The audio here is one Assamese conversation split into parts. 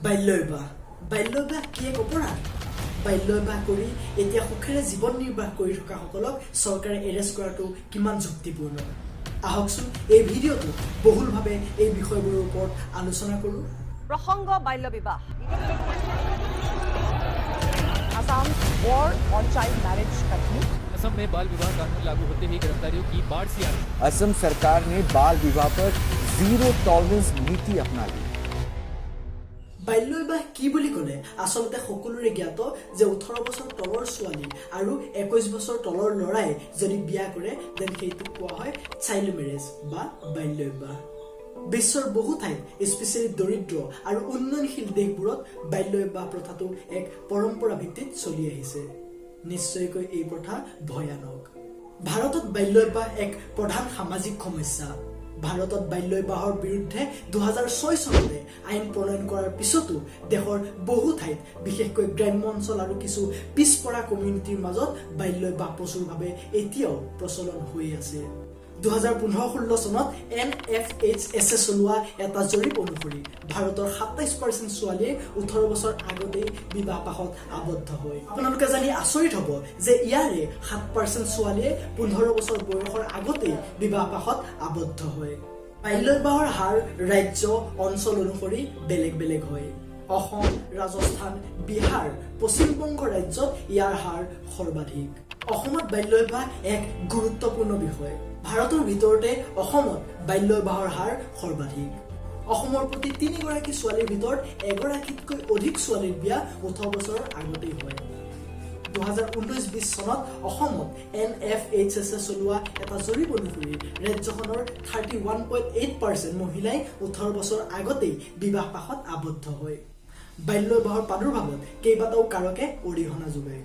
বাল্য বিবাহ। বাল্য বিবাহ কি এক অপৰাধ? বাল্য বিবাহ কৰি এতিয়া সুখেৰে জীৱন নিৰ্বাহ কৰি থকাসকলক চৰকাৰে এৰেষ্ট কৰাটো কিমান যুক্তিপূৰ্ণ? আহকচোন, এই ভিডিঅ'টোত বহুলভাৱে এই বিষয়বোৰৰ ওপৰত আলোচনা কৰোঁ। প্ৰসংগ বাল্য বিবাহ। Assam's war on child marriage continues. Assam में बाल विवाह कानून लागू होते ही गिरफ्तारियों की बाढ़ सी आई। असम सरकार ने बाल विवाह पर जीरो टॉलरेंस नीति अपना ली। বাল্য বিবাহ কি বুলি ক'লে আচলতে সকলোৰে জ্ঞাত যে 18 বছৰ তলৰ ছোৱালী আৰু 21 বছৰ তলৰ ল'ৰাই যদি বিয়া কৰে, then সেইটোক কোৱা হয় চাইল্ড মেৰেজ বা বাল্য বিবাহ। বিশ্বৰ বহু ঠাইত, স্পেচিয়েলি দৰিদ্ৰ আৰু উন্নয়নশীল দেশবোৰত বাল্য বিবাহ প্ৰথাটো এক পৰম্পৰা ভিত্তিত চলি আহিছে। নিশ্চয়কৈ এই প্ৰথা ভয়ানক। ভাৰতত বাল্য বিবাহ এক প্ৰধান সামাজিক সমস্যা। ভাৰতত বাল্য বিবাহৰ বিৰুদ্ধে 2006 চনতে আইন প্ৰণয়ন কৰাৰ পিছতো দেশৰ বহু ঠাইত, বিশেষকৈ গ্ৰাম্য অঞ্চল আৰু কিছু পিছপৰা কমিউনিটিৰ মাজত বাল্য বিবাহ প্ৰচুৰভাৱে এতিয়াও প্ৰচলন হৈ আছে। 2015-16 চনত এন এফ এইচ এছে চলোৱা এটা জৰীপ অনুসৰি ভাৰতৰ 27% ছোৱালীয়ে 18 বছৰ আগতেই বিবাহ পাশত আবদ্ধ হয়। আপোনালোকে জানি আচৰিত হ'ব যে ইয়াৰে 7% ছোৱালীয়ে 15 বছৰ বয়সৰ আগতেই বিবাহ পাশত আবদ্ধ হয়। বাল্য বিবাহৰ হাৰ ৰাজ্য, অঞ্চল অনুসৰি বেলেগ বেলেগ হয়। অসম, ৰাজস্থান, বিহাৰ, পশ্চিমবংগ ৰাজ্যত ইয়াৰ হাৰ সৰ্বাধিক। অসমত বাল্য বিবাহ এক গুৰুত্বপূৰ্ণ বিষয়। ভাৰতৰ ভিতৰতে অসমত বাল্য বিবাহৰ হাৰ সৰ্বাধিক। অসমৰ প্ৰতি তিনিগৰাকী ছোৱালীৰ ভিতৰত এগৰাকীতকৈ অধিক ছোৱালীৰ বিয়া 18 বছৰৰ আগতেই হয়। 2019-20 চনত অসমত এন এফ এইচ এছে চলোৱা এটা জৰীপ অনুসৰি ৰাজ্যখনৰ 31.8% মহিলাই 18 বছৰ আগতেই বিবাহ পাশত আবদ্ধ হয়। বাল্য বিবাহৰ প্ৰাদুৰ্ভাৱত কেইবাটাও কাৰকে অৰিহণা যোগায়।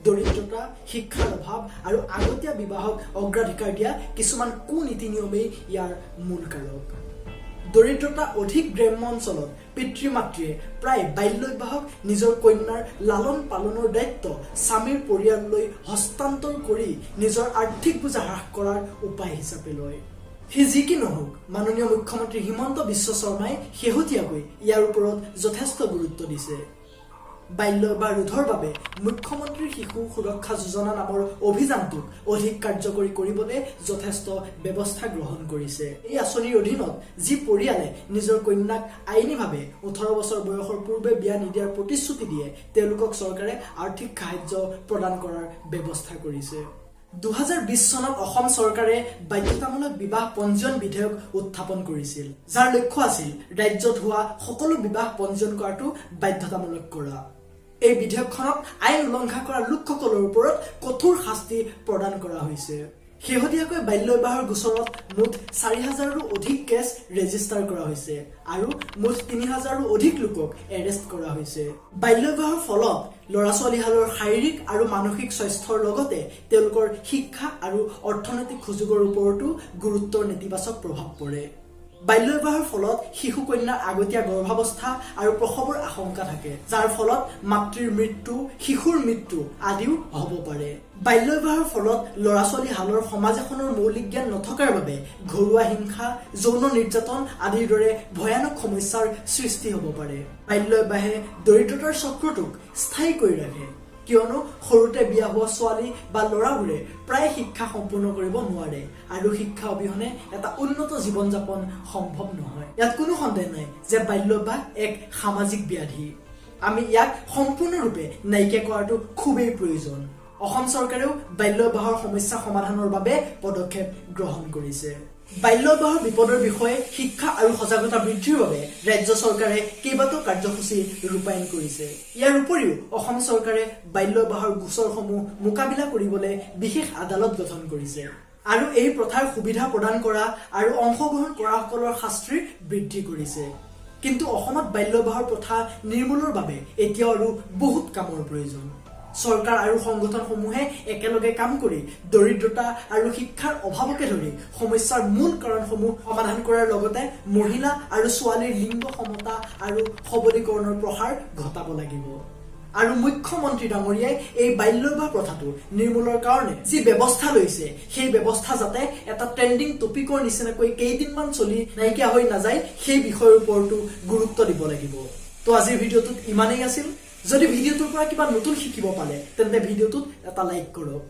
দৰিদ্ৰতা, শিক্ষাৰ অভাৱ আৰু আগতীয়া বিবাহক অগ্ৰাধিকাৰ দিয়া কিছুমান কুনীতি নিয়মেই ইয়াৰ মূল কাৰক। দৰিদ্ৰতা অধিক গ্ৰাম্য অঞ্চলত পিতৃ মাতৃয়ে প্ৰায় বাল্য বিবাহক নিজৰ কন্যাৰ লালন পালনৰ দায়িত্ব স্বামীৰ পৰিয়াললৈ হস্তান্তৰ কৰি নিজৰ আৰ্থিক বোজা হ্ৰাস কৰাৰ উপায় হিচাপে লয়। সি যি কি নহওক, মাননীয় মুখ্যমন্ত্ৰী হিমন্ত বিশ্ব শৰ্মাই শেহতীয়াকৈ ইয়াৰ ওপৰত যথেষ্ট গুৰুত্ব দিছে। বাল্য বিবাহ ৰোধৰ বাবে মুখ্যমন্ত্ৰীৰ শিশু সুৰক্ষা যোজনা নামৰ অভিযানটোক অধিক কাৰ্যকৰী কৰিবলৈ যথেষ্ট ব্যৱস্থা গ্ৰহণ কৰিছে। এই আঁচনিৰ অধীনত যি পৰিয়ালে নিজৰ কন্যাক আইনীভাৱে 18 বছৰ বয়সৰ পূৰ্বে বিয়া নিদিয়াৰ প্ৰতিশ্ৰুতি দিয়ে, তেওঁলোকক চৰকাৰে আৰ্থিক সাহায্য প্ৰদান কৰাৰ ব্যৱস্থা কৰিছে। 2020 চনত অসম চৰকাৰে বাধ্যতামূলক বিবাহ পঞ্জীয়ন বিধেয়ক উত্থাপন কৰিছিল, যাৰ লক্ষ্য আছিল ৰাজ্যত হোৱা সকলো বিবাহ পঞ্জীয়ন কৰাটো বাধ্যতামূলক কৰা। এই বিধেয়কখনত আইন উলংঘা কৰা লোকসকলৰ ওপৰত কঠোৰ শাস্তি প্ৰদান কৰা হৈছে। শেহতীয়াকৈ বাল্য বিবাহৰ গোচৰত মুঠ 4000ৰো অধিক কেছ ৰেজিষ্টাৰ কৰা হৈছে আৰু মুঠ 3000ৰো অধিক লোকক এৰেষ্ট কৰা হৈছে। বাল্য বিবাহৰ ফলত ল'ৰা ছোৱালীহালৰ শাৰীৰিক আৰু মানসিক স্বাস্থ্যৰ লগতে তেওঁলোকৰ শিক্ষা আৰু অৰ্থনৈতিক সুযোগৰ ওপৰতো গুৰুত্বৰ নেতিবাচক প্ৰভাৱ পৰে। বাল্য বিবাহৰ ফলত শিশু কন্যাৰ আগতীয়া গৰ্ভাৱস্থা আৰু প্ৰসৱৰ আশংকা থাকে, যাৰ ফলত মাতৃৰ মৃত্যু, শিশুৰ মৃত্যু আদিও হ'ব পাৰে। বাল্য বিবাহৰ ফলত ল'ৰা ছোৱালীহালৰ সমাজ এখনৰ মৌলিক জ্ঞান নথকাৰ বাবে ঘৰুৱা হিংসা, যৌন নিৰ্যাতন আদিৰ দৰে ভয়ানক সমস্যাৰ সৃষ্টি হ'ব পাৰে। বাল্য বিবাহে দৰিদ্ৰতাৰ চক্ৰটোক স্থায়ী কৰি ৰাখে, কিয়নো সৰুতে বিয়া হোৱা ছোৱালী বা ল'ৰাবোৰে প্ৰায় শিক্ষা সম্পূৰ্ণ কৰিব নোৱাৰে আৰু শিক্ষা অবিহনে এটা উন্নত জীৱন যাপন সম্ভৱ নহয়। ইয়াত কোনো সন্দেহ নাই যে বাল্য বিবাহ এক সামাজিক ব্যাধি। আমি ইয়াক সম্পূৰ্ণৰূপে নাইকিয়া কৰাটো খুবেই প্ৰয়োজন। অসম চৰকাৰেও বাল্য বিবাহৰ সমস্যা সমাধানৰ বাবে পদক্ষেপ গ্ৰহণ কৰিছে। বাল্য বিবাহৰ বিপদৰ বিষয়ে শিক্ষা আৰু সজাগতা বৃদ্ধিৰ বাবে ৰাজ্য চৰকাৰে কেইবাটাও কাৰ্যসূচী ৰূপায়ণ কৰিছে। ইয়াৰ উপৰিও অসম চৰকাৰে বাল্য বিবাহৰ গোচৰসমূহ মোকাবিলা কৰিবলৈ বিশেষ আদালত গঠন কৰিছে আৰু এই প্ৰথাৰ সুবিধা প্ৰদান কৰা আৰু অংশগ্ৰহণ কৰাসকলৰ শাস্তিৰ বৃদ্ধি কৰিছে। কিন্তু অসমত বাল্য বিবাহৰ প্ৰথা নিৰ্মূলৰ বাবে এতিয়াও আৰু বহুত কামৰ প্ৰয়োজন। চৰকাৰ আৰু সংগঠনসমূহে একেলগে কাম কৰি দৰিদ্ৰতা আৰু শিক্ষাৰ অভাৱকে ধৰি সমস্যাৰ মূল কাৰণসমূহ সমাধান কৰাৰ লগতে মহিলা আৰু ছোৱালীৰ লিংগ সমতা আৰু সবলীকৰণৰ প্ৰসাৰ ঘটাব লাগিব। আৰু মুখ্যমন্ত্ৰী ডাঙৰীয়াই এই বাল্য বিবাহ প্ৰথাটো নিৰ্মূলৰ কাৰণে যি ব্যৱস্থা লৈছে, সেই ব্যৱস্থা যাতে এটা ট্ৰেণ্ডিং টপিকৰ নিচিনাকৈ কেইদিনমান চলি নাইকিয়া হৈ নাযায়, সেই বিষয়ৰ ওপৰতো গুৰুত্ব দিব লাগিব। তো আজিৰ ভিডিঅ'টোত ইমানেই আছিল। যদি ভিডিঅ'টোৰ পৰা কিবা নতুন শিকিব পালে, তেন্তে ভিডিঅ'টোত এটা লাইক কৰক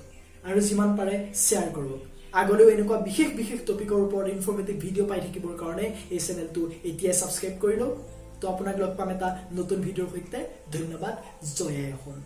আৰু যিমান পাৰে শ্বেয়াৰ কৰক। আগলৈও এনেকুৱা বিশেষ বিশেষ টপিকৰ ওপৰত ইনফৰ্মেটিভ ভিডিঅ' পাই থাকিবৰ কাৰণে এই চেনেলটো এতিয়াই ছাবস্ক্ৰাইব কৰি লওক। তো আপোনাক লগ পাম এটা নতুন ভিডিঅ'ৰ সৈতে। ধন্যবাদ। জয় আই অসম।